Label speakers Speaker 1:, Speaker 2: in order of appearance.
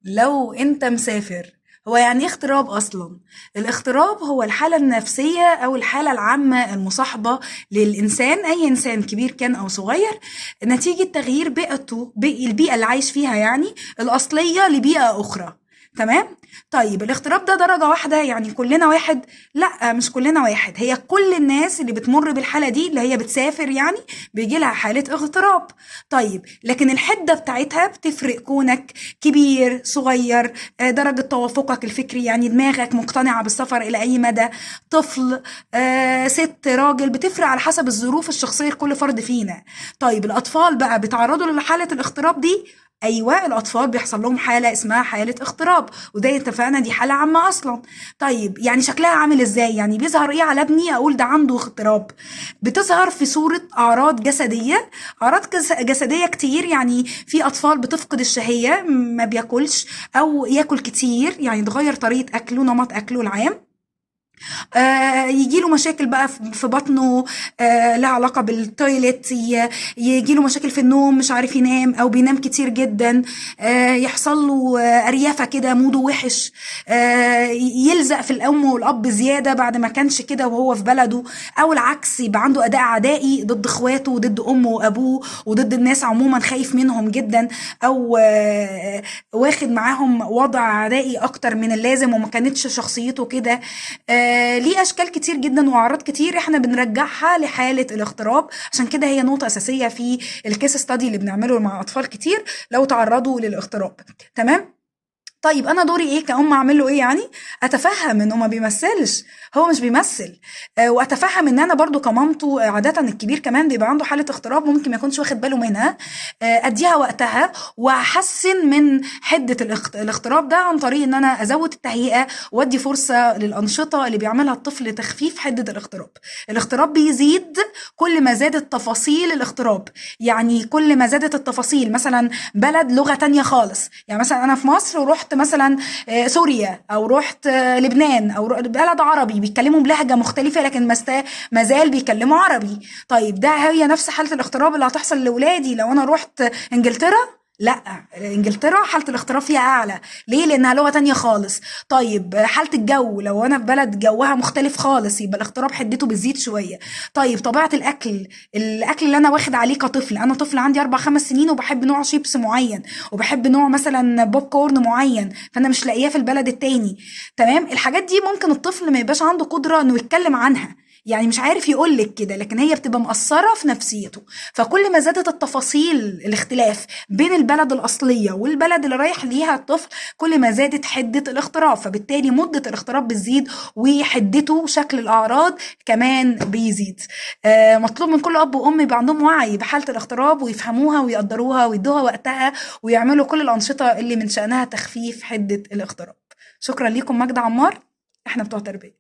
Speaker 1: لو انت مسافر، هو يعني ايه اغتراب اصلا؟ الاغتراب هو الحالة النفسية او الحالة العامة المصاحبة للانسان، اي انسان كبير كان او صغير، نتيجة تغيير بيئته، البيئة اللي عايش فيها يعني الاصلية لبيئة اخرى. تمام؟ طيب الاغتراب ده درجة واحدة، يعني كلنا واحد؟ لا، مش كلنا واحد، هي كل الناس اللي بتمر بالحالة دي اللي هي بتسافر يعني بيجي لها حالة اغتراب. طيب لكن الحدة بتاعتها بتفرق، كونك كبير صغير، درجة توافقك الفكري يعني دماغك مقتنعة بالسفر إلى أي مدى، طفل، ست، راجل، بتفرق على حسب الظروف الشخصية لكل فرد فينا. طيب الأطفال بقى بيتعرضوا لحالة الاغتراب دي؟ أيوة، الأطفال بيحصل لهم حالة اسمها حالة اغتراب، وده اتفقنا دي حالة عامة أصلا. طيب يعني شكلها عامل إزاي؟ يعني بيظهر إيه على ابني أقول ده عنده اغتراب؟ بتظهر في صورة أعراض جسدية، أعراض جسدية كتير، يعني في أطفال بتفقد الشهية، ما بياكلش أو ياكل كتير، يعني تغير طريقة أكله، نمط أكله العام، يجيله مشاكل بقى في بطنه، لها علاقة بال toilet، يجيله مشاكل في النوم، مش عارف ينام أو بينام كتير جدا، يحصل له، أريافة كده، موده وحش، يلزق في الأم والأب زيادة بعد ما كانش كده وهو في بلده، أو العكس يبقى عنده أداء عدائي ضد إخواته وضد أمه وأبوه وضد الناس عموما، خايف منهم جدا، أو، واخد معاهم وضع عدائي أكتر من اللازم وما كانتش شخصيته كده. ليه أشكال كتير جدا وأعراض كتير احنا بنرجعها لحالة الاغتراب، عشان كده هي نقطة أساسية في ال case study اللي بنعمله مع أطفال كتير لو تعرضوا للاغتراب. تمام؟ طيب أنا دوري إيه كأم؟ أعمل له إيه يعني؟ أتفهم إنه ما بيمثلش، هو مش بيمثل، وأتفهم إن أنا برضو كمامته، عادة الكبير كمان بيبقى عنده حالة اغتراب ممكن ما يكونش واخد باله منها، أديها وقتها وأحسن من حدة الاغتراب ده عن طريق إن أنا أزود التهيئة وأدي فرصة للأنشطة اللي بيعملها الطفل لتخفيف حدة الاغتراب. الاغتراب بيزيد كل ما زادت تفاصيل الاغتراب، يعني كل ما زادت التفاصيل، مثلا بلد لغة تانية خالص، يعني مثلا أنا في مصر ورحت مثلا، سوريا أو رحت، لبنان أو بلد عربي بيتكلموا بلهجة مختلفة لكن ما زال بيتكلموا عربي. طيب ده هي نفس حالة الاغتراب اللي هتحصل لولادي لو أنا رحت إنجلترا؟ لا، انجلترا حالة الاغتراب فيها اعلى، ليه؟ لانها لغة تانية خالص. طيب حالة الجو لو انا في بلد جوها مختلف خالص يبقى الاغتراب حدته بتزيد شوية. طيب طبيعة الاكل، الاكل اللي انا واخد عليه كطفل، انا طفل عندي 4-5 سنين وبحب نوع شيبس معين وبحب نوع مثلا بوب كورن معين، فانا مش لاقياه في البلد التاني. تمام؟ الحاجات دي ممكن الطفل ما يبقاش عنده قدرة انه يتكلم عنها، يعني مش عارف يقولك كده، لكن هي بتبقى مقصرة في نفسيته. فكل ما زادت التفاصيل الاختلاف بين البلد الأصلية والبلد اللي رايح ليها الطفل، كل ما زادت حدة الاغتراب، فبالتالي مدة الاغتراب بتزيد وحدته وشكل الأعراض كمان بيزيد. مطلوب من كل أب وأم يبقى عندهم وعي بحالة الاغتراب ويفهموها ويقدروها ويدوها وقتها ويعملوا كل الأنشطة اللي من شأنها تخفيف حدة الاغتراب. شكرا لكم. ماجدة عمار، احنا بتوع تربية.